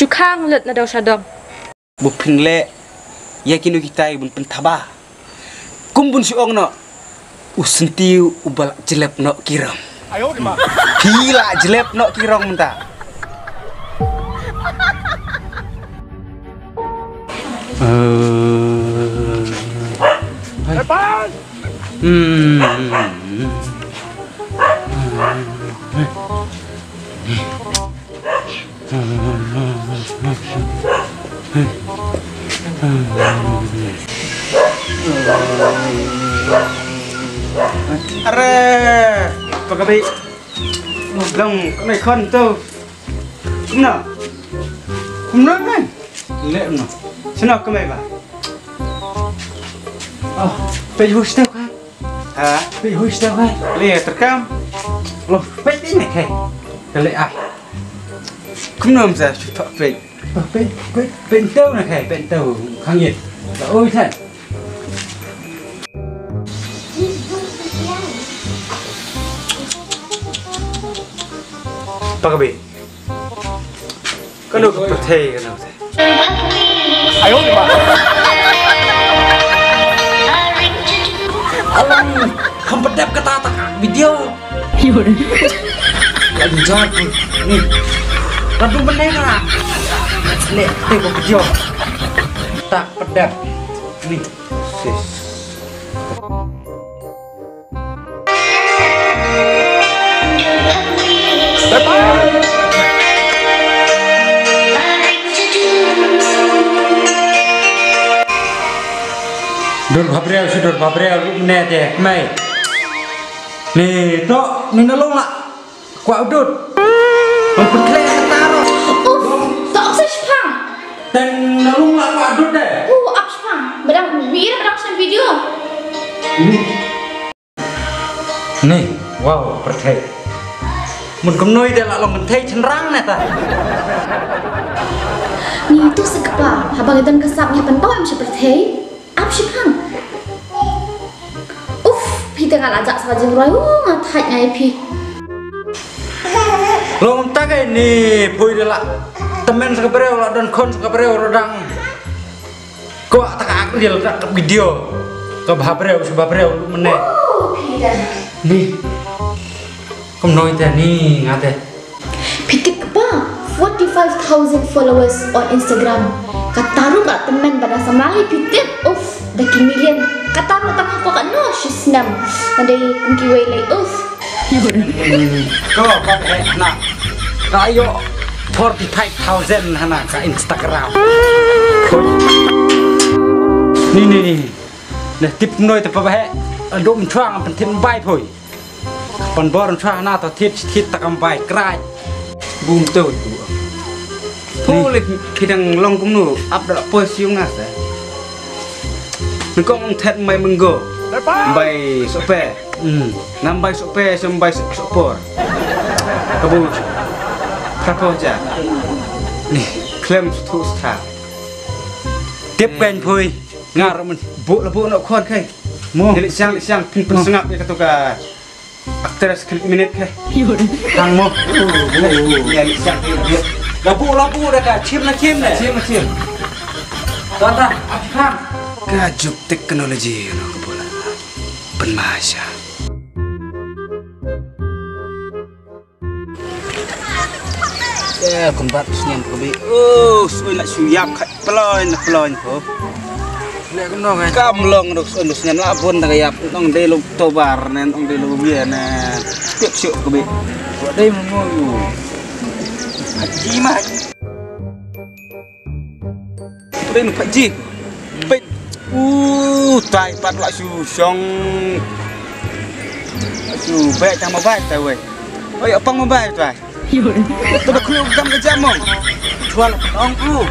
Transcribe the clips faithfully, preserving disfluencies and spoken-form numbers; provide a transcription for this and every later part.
Ju khang lut na daw sha dong. Ba phin leh ïa kino kitai ban pynthaba. Kum bun shu ong noh. U syntiew uba la jlep noh ki rong. Phi la jlep noh ki rong mynta. Hmm. Are, pakabi. Dang, kane khon tu. Kumno? Kumno kan? Leh no. Sino kemai ba? Oh, peit hus tu kan? Ha? Peit hus tu kan? Leh terkam. Lo, peit ini kan? Kali ah. Kumno msa shu thok peit. Peit, peit, peit tu na kan? Peit tu. Khang yit. Oi san. Pakabi. Kano ka pyrthei, kano ka pyrthei. Ayo, ma. Alang, kham pdep kata ta ka video. Ka jar tu. Ni. Ka tu benda ka. Ni, tengok video. Tak pdep. Ni. Sis. Dur bhabreu, si dur bhabreu, ruh mene te, kmai. Ni, to, ni na long lah. Kwah udut. Wan pynkhleh ka taro. Uf, to ap sa shipang. Teng na long lah kwah udut de. Uh, ap shipang. Badang, bira badang shan video. Ni. Ni, wow, pyrthei. Mun kumno i de la long pyrthei chynrang ne ta. Ni tu sa kpa, haba ngi don ka sap ngi pynpaw em sha pyrthei. Ap shipang. Uf, phi te nga la jak sa jingrwai, u nga thait ngai phi. Long ta kai ni phui de la. Temen sa ka breu la don khon sa ka breu rodang. Ko ta ka ak riel ta ka video. Ka bha breu sa bha breu lu mene. Ni. Kumno ite ni nga te. Phi tip kpa, forty-five thousand followers on Instagram. Kata ruh ba tymmen ba da samla lei phi tip. Uff, da ki million. Kata ruh tang hapoh katno shi snem. Nadei kum kiwei lei, uff. Ko, ko, eh, na. Ka ïoh forty-five thousand hana ka Instagram. Ni, ni, ni. Neh tip noi te pa ba heh. Ado mchwang pyntip mbai poi. Pan bor nchwa na to thit thit ta kam bai krai. Bum to tu. Pule pidang long kumno ap da poi siung nga sa. Nang kong thet mai menggo. Bai sope. Hmm. Nam bai sope sem bai sopor. Kabu. Kapo ja. Ni klem tu sta. Tip kan poi. Ngar men. Bu la bu no khon kai. Mo. Ni siang siang pin pin sengap ya katu ka. Actress klik minit ke. Tang mo. Ya, ya, ya. Labu, labu dah ka. Chim na chim na. Chim na chim. Tuan, tuan, apa kan? Ka juk teknologi no ka bola. Penmasha. Ya, kumbat snem ko bi. Oh, sui nak suyap kat. Ploin, ploin ko. Leh kumno ngai? Kam long dok sun dus ngan la bun da yap nong de lu tobar nen ong de lu bia nen. Tip syuk ko bi. Wa dei mo mo yu. Haji mah. Dei nu haji. Peit. Uh, tai pat la su song. Su be tang mobile tai wei. Oi, apang mobile tai. Tebe khlu gam ka jam mong. Jual ong ku.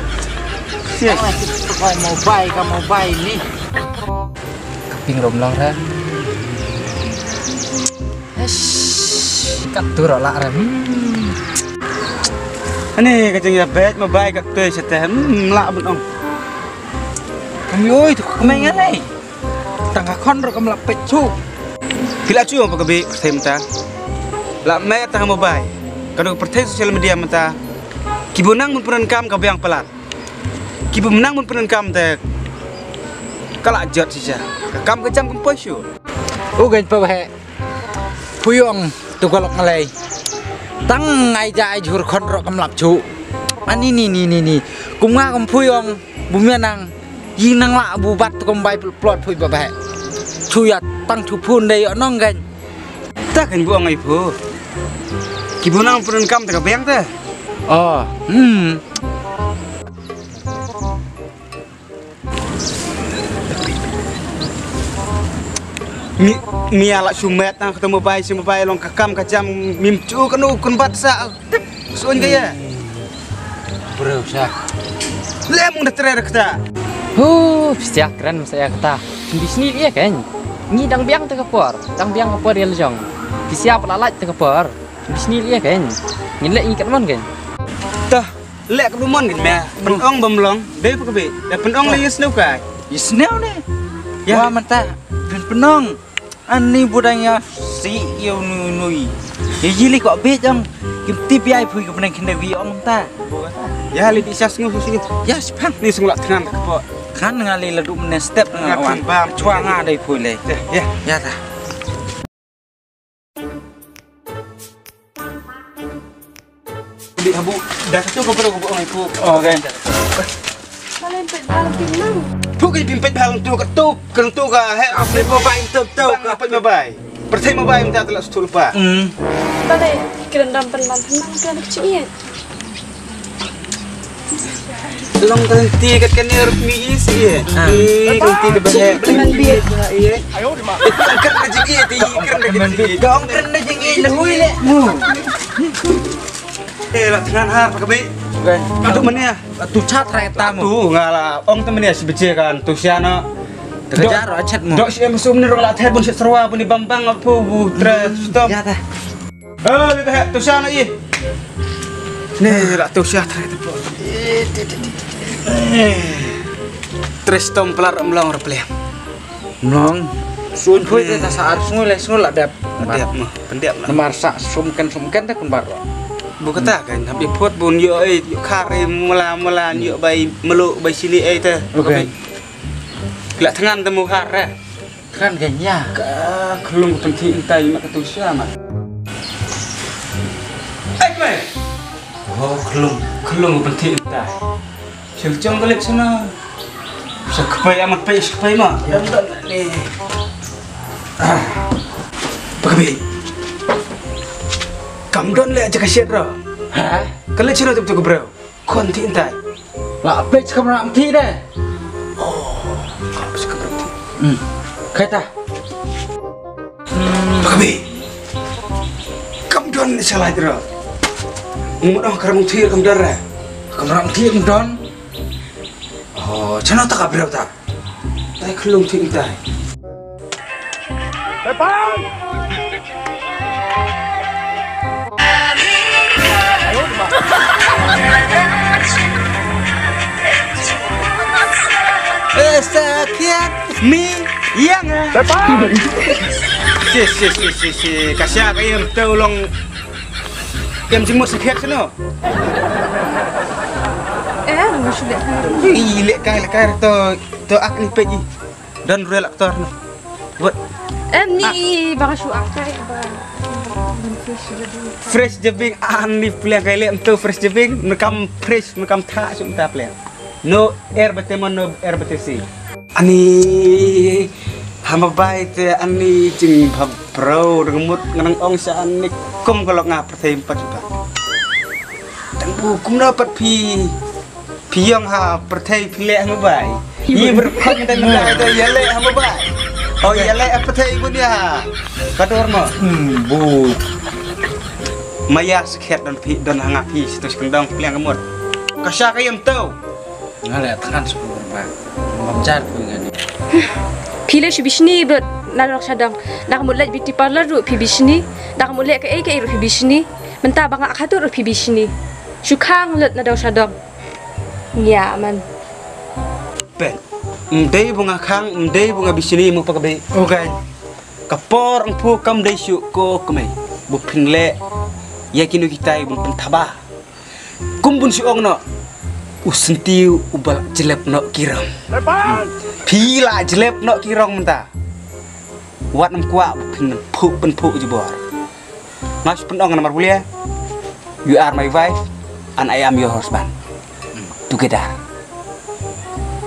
Yes. Ka mobile, ka mobile ni. Ka ping rom lang ra. Eish, ka tu ra la ra. Hmm. Ani ka jing ya bet mobile ka tu sa te. Hmm, la bun ong. Kami oi tu kami ngai. Tang ka khon ruh kam la peit shu. Phi la shu ba ka bi pyrthei mynta. La me tang mobile. Ka dok pyrthei social media mynta. Kiba nang ban pyndonkam ka biang palat. Kiba nang ban pyndonkam te ka la jot shisha. Ka kam ka jam kam poi shuh. U gan pa bah. Puyong tu ka lok ngalai. Tang ai ja ai jhur khon rok kam lap chu. Ani ni ni ni ni. Kum nga kum puyong bu mia nang. Yi nang la bu bat tu kum bai plot pui bah bah. Chu ya tang chu phun dei yo nong gan. Ta kan bu ngai phu. Ki bu nang pun kam ta ka beng ta. Oh. Hmm. Mi mi ala shumet tang kata mobile si mobile long kakam kajam mim chu kanu kun bat sa. Sun kaya. Bro sa. Lem unda trer kata. Hu, pisiak keren saya kata. Bisni dia kan. Ni dang biang teka por, dang biang ke por dia lejong. Pisiak pelalaj teka por. Bisni dia kan. Ni lek ni kat mon kan. Tah. Lek ka bumon gin me. Penong bamlong. Dei pa ka bi. Dei penong le yesnew kai. Yesnew ne. Ya. Wa menta. Pen penong. Ani budang ya si ya nui nui. Ya jili ko be jang. Kim tip ya phui ka penang kinde wi ong ta. Ya li di sas ngu sini. Ya sepang. Ni sungla tengan ka po. Kan ngali ladu mene step ngal wan. Bam. Chua nga dei phui le. Ya. Ya ta. Bik habu dah tu ko perlu ko buang ipu. Oh kan. Paling pet bal pinang. Tu ke pimpet bal tu ke tu ke tu ke he apa mo bai tu tu ke apa mo bai. Pertama mo bai minta telah setul pa. Hmm. Paling kerendam penman tenang ke anak cik. Long kan ti kat kan ni rup mi isi. Ah. Ni kan ti ke bahaya. Beli beli. Iya. Kan rezeki ti kan rezeki. Kau kan rezeki lehui le mu. Eh, la tengan har ka bi. Kan. Atu mania. Tu chat rai tamu. Tu ngala ong tu mania si bece kan tu siana. Terkejar achat mu. Dok si em sum ni rong la ther bun si serwa bun ni bambang apa bu tre stop. Ya ta. Eh, lebih tu siana ih. Ni la tu siah tre tu. Tre stom pelar mlong replem. Mlong. Sun phui te ta sa ar sngul le sngul la dep. Dep mah, pendep lah. Namar sa sum ken sum ken te kun bar. Bu kata kan, hab ipot bun yo ai, yo kar ai mula mula yo bai melu bai sini ai te. Okay. Kila tengan temu kar eh. Kan kan ya. Ka kelung penting entai mak ketu siapa. Eh mai. Oh kelung, kelung penting entai. Sel jong kalik sana. Sa kpai amat pai sa kpai ma. Dam dam ni. Pakabi. Kam don le aja ka shet ro. Ha? Kalik sana tu tu bro. Kon ti entai. La pek sa kamera mti de. Oh, kam sa kamera mti. Hmm. Kaita. Pakabi. Kam don sa lai ro. Ngut oh kamera mti kam don re. Kamera mti kam don. Oh, chano ta ka breu ta. Tai khlung thik tai. Eh, sakit mi yang. Si si si si si kasya kayem tolong. Em jingmut sakit sino. Eh, ngu shu lek kai. Ih, lek kai, lek kai to, to ak ni pegi. Don real aktor no. Buat. Em ni bang shu ak kai ba. Fresh jebing an ni pilihan kai lek to fresh jebing, nekam fresh, nekam tha sum ta pilihan. No air bete mon no air bete si. Ani hama bai te ani jing bha bro deng mut ngenang ong sa ani kum kolok nga perthei empat juta. Tang bu kum na pat phi phi yong ha perthei phi leh hama bai. Yi berkhot ngenang ngenang to ya leh hama bai. Oh ya leh perthei bu dia. Kador mo. Hmm, bu. Maya sekhet don phi don hanga phi situ sekendong pilihan kemut. Kasya kayem tau. Nga leh than shu ba. Bam jar ku nga ni. Phi leh shu bishni bad na dok shadong. Dak mut leh beauty parlor ruh phi bishni. Dak mut leh kaei kaei ruh phi bishni. Mynta ba nga khatut ruh phi bishni. Shu khang lut na dok shadong. Ngia man. Pet. Mdei bu nga khang, mdei bu nga bishni mu pa ka bei. Okay. Ka por ang phu kam dei shu ko kmei. Bu phin leh. Ya kinu kitai bu phin thaba. Bun shu ong noh. U syntiew uba la jlep noh ki rong. Phi la jlep noh ki rong mynta. Wat nym kwah phin phuh pynphuh jubor. Nga shu pynong namar bule. You are my wife and I am your husband. Together.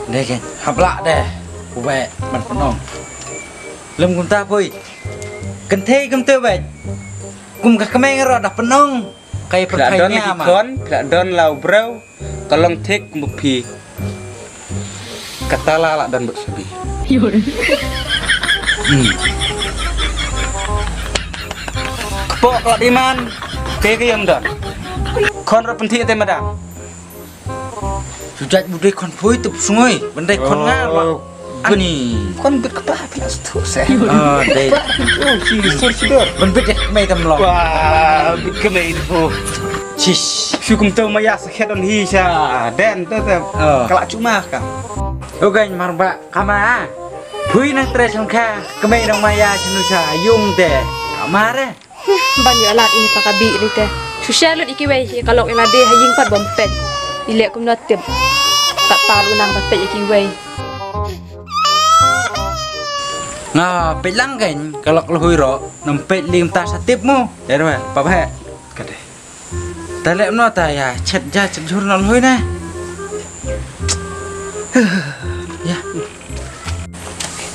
Dei kein, hap lah dei. U wei ban pynong. Lem kumta poi. Kynthei kumta wei. Kum ka kmei nga ruh da pynong. Kai pyrthei don nia ma. Khon, pla don lau brau. Ka long thik kumba phi. Kata la la don bad shabi. Hmm. Kpoh ka la demand. Te ka yam don. Khon ruh pynthik te madam. Shu jait bu dei khon phui tup sngui, ban dei khon nga ruh. Ani. Khon bit kpa phi la stu se. Ah, dei. Oh, si sur si dor. Ban bit dei kmei tam long. Wah, bit kmei tu. Sis. Shu kum tu maya sakhet on hi sa. Den tu tu. Oh. Ka la cuma ka. Ogan marbah kama. Phui nang tre sangkha. Kmei nang maya sinu sa yung te. Kamare. Ban ïa lad ini pa ka bih ri te. Shu sha lut ïa kiwei ïa ka lok ïa lade ha ïing pat bym peit. I leh kumno tip. Tat par u nang ban peit ïa kiwei. Nga peit lang kein ka lok lehoi ro nam peit lim ta sa tip mo. Dei re pa bha. Ka dei. Ta leh mno ta ïa chet ja chet jhur na lehoi na. Ïa.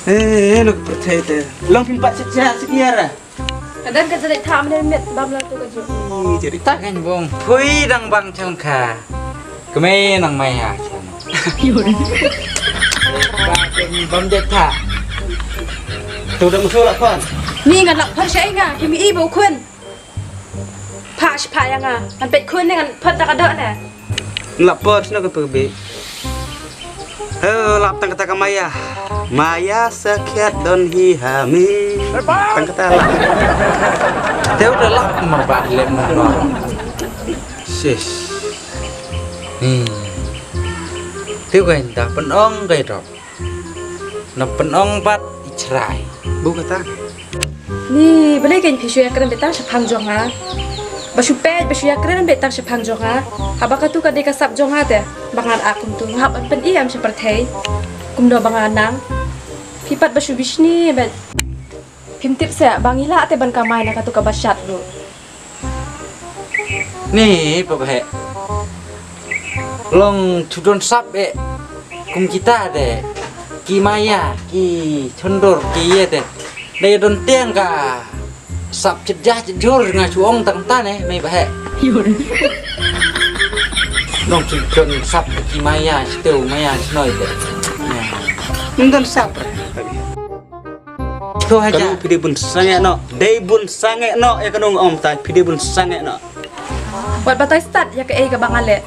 Eh, nuk percaya te. Long pin pat chet ja chet ïa ra. Ka dang ka jadit tha mane met bam la tu ka ju. Ih, jadit tha kan bong. Phui dang bang chang kha. Kmei nang mai ha chan. Ba ken bam det tha. Tu dang su la khon. Ni ngan lak phar shai nga, ki mi i ba u khun. Pha shi pha ya nga. Ngan pet khun ni ngan pet da ka dok ne. Lap por sino ka pergi. Eh, lap tang kata ka maya. Maya sakhiat don hi ha mi. Tang kata lap. Teu da lap mar ba lem mar ba. Sis. Hmm. Teu ka inda pynong ka dok. Na pynong bat i chrai. Bu kata. Ni, balei kein phi shu ïakren beit tang shaphang jong nga? Ba shu peit, ba shu ïakren beit tang shaphang jong nga. Haba katu ka dei ka sap jong nga te, ba ngan ak kumtu, nga hap ban pyn-i em sha pyrthei. Kumno ba nga nang. Phi pat ba shu bishni beit. Phim tip se, ba ngi lah te ban kamai na katu ka bashat ruh. Ni, pa bheh. Long chu don sap eh. Kum kita de. Ki maya, ki chondor, ki ye de. Dei don tiang ka sap chet ja chet jur nga chu ong tang ta ne, mei bheh. Long chu don sap ki maya, chu maya, chu noi de. Ngi don sap. Tho haja. Ka ruh phi dei bun sangeh noh. Dei bun sangeh noh ïa ka nong ong ta phi dei bun sangeh noh. Wat batai stad ïa kaei kaba nga leh.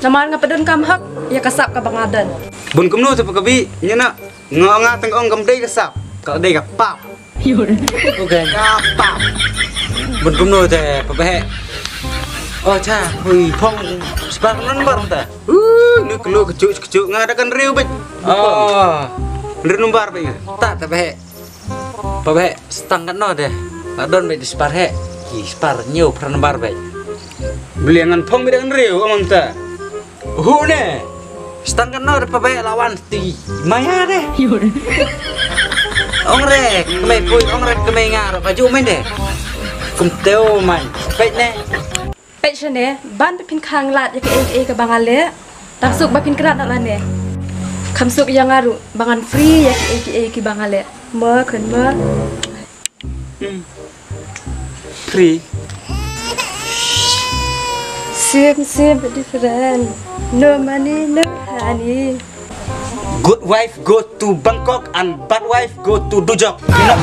Namar nga pdon kam hok ïa ka sap kaba nga don. Bun kumno te pa ka bih ïa na nga ong nga tang ong kam dei ka sap. Ka dei ka pap. Okay. Ka pap. Bun kumno te pa bheh. Oh cha, hui phong spar nan bar ta. Uh, ni kelo kejuk kejuk nga da kan riu bej. Oh. Riu numbar bej nga. Ta te bheh. Pa bheh, stang katno de. La don beit di spar heh. Ki spar ñiew phra nambar beit. Beli ngan phong beit ngan riu amang ta. Hu ne. Stang katno de pa bheh la wan ti maya de. Ong re, kmei pui, ong re kmei nga ro ka ju men de. Kum teo man. Peit ne. Peit shane, ban ba phin khang lad ïa kaei kaei kaba nga leh. Tang suk ba phin krat na lane. Kham suk ïa nga ruh ba ngan free ïa kaei kaei kiba nga leh. Mo khun mo. Hmm. Free. Same same but different. No money, no honey. Good wife go to Bangkok and bad wife go to Dujok. You know,